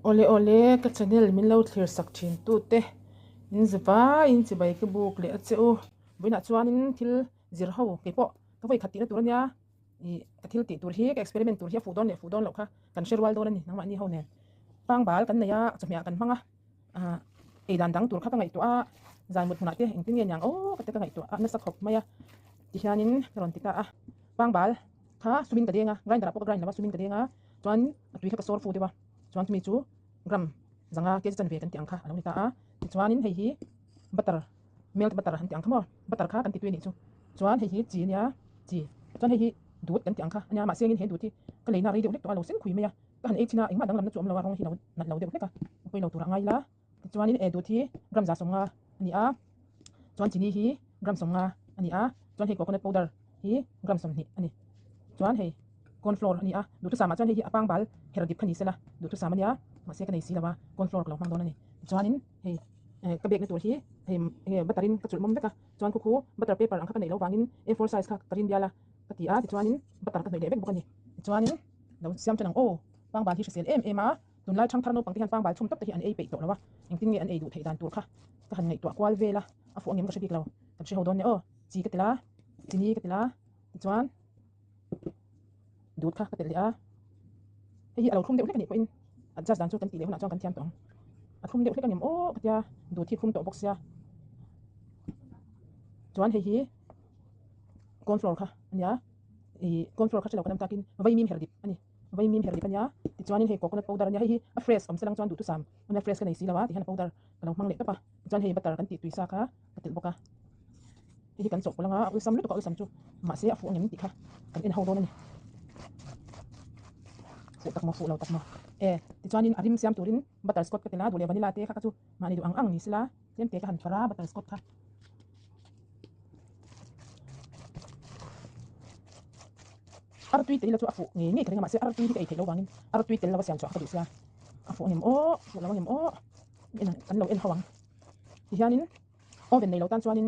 Awle awle ka channel min lo thlir sak thin tu te in zavai in chibai ka buk leh a che u. Vawiinah chuanin thil zir ho kei pawh ka vawi khat tihna tur ania ih ka thil tih tur hi ka experiment tur hi a fuh dawn leh fuh dawn loh kha kan hre rual dawn a ni nangmahni ho nen. Pangbal kan nei a chawhmeh kan hmang a ah ei dan dang tur kha ka ngaihtuah a zan mut hmunah te engtin nge niang aw ka te ka ngaihtuah a nasa khawp mai a tihianin ka rawn ti ta a pangbal kha sumin ka deng a grinder ah pawh ka grind lo a sumin ka deng a chuan a tui kha ka sawr fu deuh a chuan chumi chu gram zanga kg chanve kan tih ang kha a lo ni ta a tichuanin hei hi butter melt butter an tih ang kha maw butter kha kan ti tui a nih chu chuan hei hi chi a nia chi chuan hei hi dut kan tih ang kha a nia mahse engin he dut hi ka leina rei deuh hlek tawh a lo sen khui mai a ka han ei chin a engmah danglamna chu awm lo a rawng hi lo nat lo deuh hlek a a pawi lo turah ngai ila tichuanin e dut hi gram 150 a ni a chuan chini hi gram 50 a ni a chuan hei coconut powder hi gram 20 a ni chuan hei corn flour a ni a duhthusam ah chuan hei hi a pangbal her dip kha ni sela duhthusam a nia mahse ka nei si lo a corn flour ka lo hmang dawn a ni tichuanin hei eh ka bag na tur hi hei enge butter in ka chulh mawm vek a chuan khu khu butter paper ang kha ka neih loh vangin A four size kha ka rin bial a ka ti a tichuanin butter ka hnawih leh vek bawk a ni tichuanin lo siam tan ang aw pangbal hi hrisel em em a tunlai thangthar naupang te hian pangbal chhum tawp te hi an ei peih tawh lo a engtin nge an ei duh theih dan tur kha ka han ngaihtuah kual vel a a fuh angem ka hre bik lo kan hre ho dawn nia aw chi ka tel a chini ka tel a tichuan dut kha ka telh leh a hei hi a lo thlum deuh hlek a nih pawhin adjust dan chu kan tih leh hunah chuan kan thiam tawh ang a thlum deuh hlek a ni aw ka tia dut hi thlum tawh bawk sia chuan hei hi corn flour kha a nia ih corn flour kha hre lo kan awm takin vaimim her dip a ni vaimim her dip a nia tichuanin hei coconut powder a nia hei hi a fresh awm se lang chuan duhthusam a nia fresh ka nei si lo a tihian a powder ka lo hmang leh tawp a tichuan hei butter kan tih tui sa kha ka telh bawk a hei hi kan chawhpawlh anga a awlsam lutuk a awlsam chu mahse a fuh angem tih kha kan en ho dawn a ni fuh tak maw fuh lo tak maw e tichuanin a rim siam turin butter scotch ka telh a duh leh vanilla te kha kha chu mahni duh ang ang ni sela tlem te ka han thawrh a butter scotch kha. Artui tel ila chu a fuh ngei ngei ka ring a mahse artui hi ka ei theih loh vangin artui tel lova siam chhuah kha ka duh sia a fuh angem aw fuh lo angem aw en kan lo en ho ang tihianin oven nei lo tan chuanin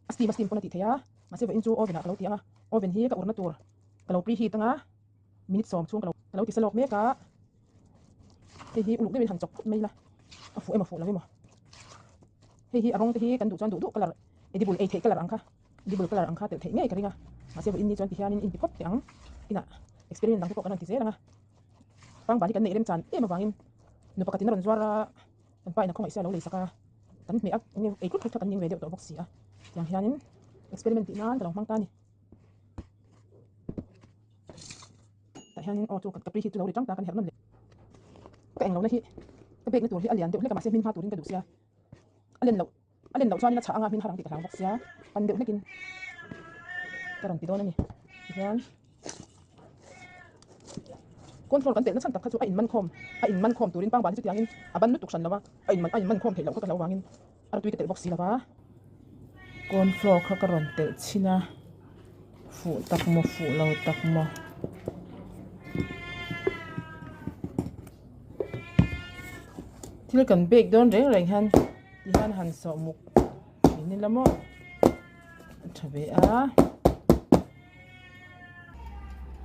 a steam a steam pawn a tih theih a mahse vawiin chu oven ah ka lo ti ang a oven hi ka urna tur ka lo preheat anga minute sawm chhung ka lo ka lo ti sa lawk mek a hei hi uluk deuhin han chawp phut mai ila a fuh emaw fuh lo emaw hei hi a rawng te hi kan duh chuan duh duh colour edible ei theih colour ang kha edible colour ang kha telh theih ngei ka ring a mahse vawiin ni chuan tihianin in ti phawt teh ang inah experiment dang te pawh kan rawn ti zel ang a pangbal hi kan neih remchan em avangin nu pakhatin a rawn zuar a kan pa in a khawngaih sia a lo lei sak a kan hmeh a enge ei tlut tlut kha kan ning ve deuh tawh bawk si a tiang hianin experiment tih nan ka lo hmang ta a ni. Tah hianin aw chu ka preheat chu lo ri tang ta kan herh nawn leh ka englo na hi ka bag na tur hi a lian deuh hlek a mahse hmin hma turin ka duh sia a len loh a len loh chuanin a chhah anga hmin har ang tih ka hlau bawk sia pan deuh hlekin ka rawn ti dawn a ni tihian control kan telh na chhan tak kha chu a inman khawm a inman khawm turin pangbal hi chutiangin a ban lutuk hran lo a a inman a inman khawm theih loh kha ka hlau vangin Artui ka telh bawk si lova. Corn flour kha ka rawn telh chhin a, fuh tak maw fuh lo tak maw. Thil kan bake dawn reng reng hian tihian han sawh muk thin ila maw a tha ve a.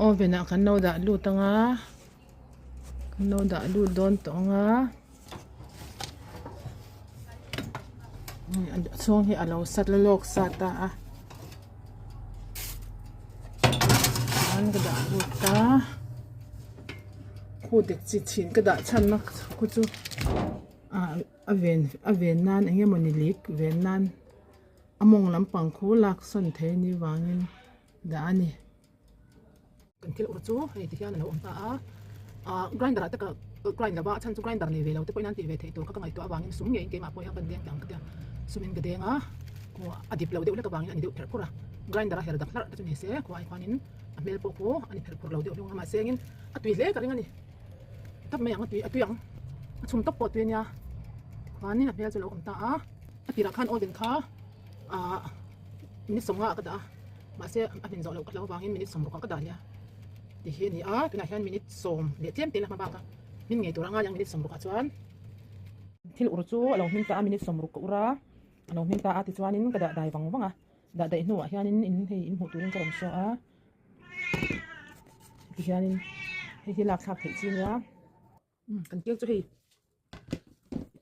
Oven ah kan lo dah lut ang a, kan lo dah lut dawn tawh ang a. A chhung hi a lo sat la lawk sa ta a chuan ka dah lut ta khu dik chi chhin ka dah chhan na khu chu ah a ven a ven nan eng emawni lik ven nan a mawng lampang khu lak sawn thei a nih vangin dah a ni. Kan thil ur chu hei ti hian a lo awm ta a, ah grinder ah te ka grind lova a chhan chu grinder nei ve lo te pawhin an tih ve theih tur kha ka ngaihtuah avangin sum ngeiin keimah pawh hian ka deng tang ka tia sum in ka deng a khaw a dip lo deuh hlek avangin a ni deuh pherh phurh a grinder a her dak hlarh te chu ni se khaw ai khuanin a hmel pawh khu a ni pherh phurh lo deuh hlung a mahse engin a tui hle ka ring a ni tawp mai ang a tui a tui ang a chhum tawp pawh a tui a nia tikhuanin a hmel chu a lo awm ta a a tirah khan oven kha ah minute 50 ah ka dah a. Mahse a hmin zawh loh ka hlau avangin minute 60 ah ka dah leh a ti hi a ni a, tunah hian minute 10 leh tlem te la hma bak a, hmin ngei tur a ngai ang minute 60 ah chuan. Thil ur chu a lo hmin ta a, minute 60 ka ur a, a lo hmin ta a tichuanin ka dah dai vang vang a, dah daih hnuah hianin in hei in hmuh turin ka rawn saw a, tihianin hei hi lak thlak theih chi nia. Kan cake chu hei.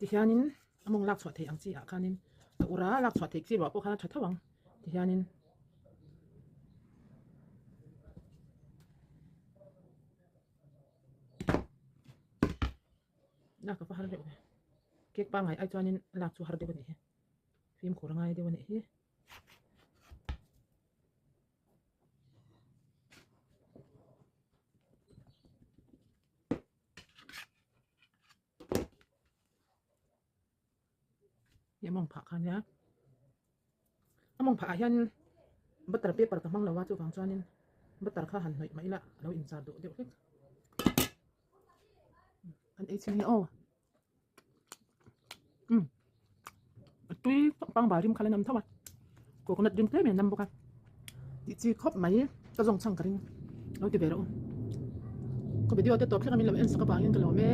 Tihianin a mawng lak chhuah theih ang chi ah khanin a ura lak chhuah theih chi ruah pawh khan a tha tho ang tihianin. Lak a va har deuh ve cake pangngai ai chuanin lak chu har deuh a nih hi fimkhur a ngai deuh a nih hi. Hei a mawng phah kha nia a mawng phah ah hian butter paper ka hmang lo a chuvang chuanin butter kha han hnawih mah ila a lo inchar duh deuh hlek kan ei chhin hi aw um a tui pangbal rim kha la nam tho a coconut rim tlem in a nam bawk a tih chi khawp mai ka zawng chhang ka ring lo ti ve rawh u ka video te tawp thleng a min lo en sak avangin ka lawm e.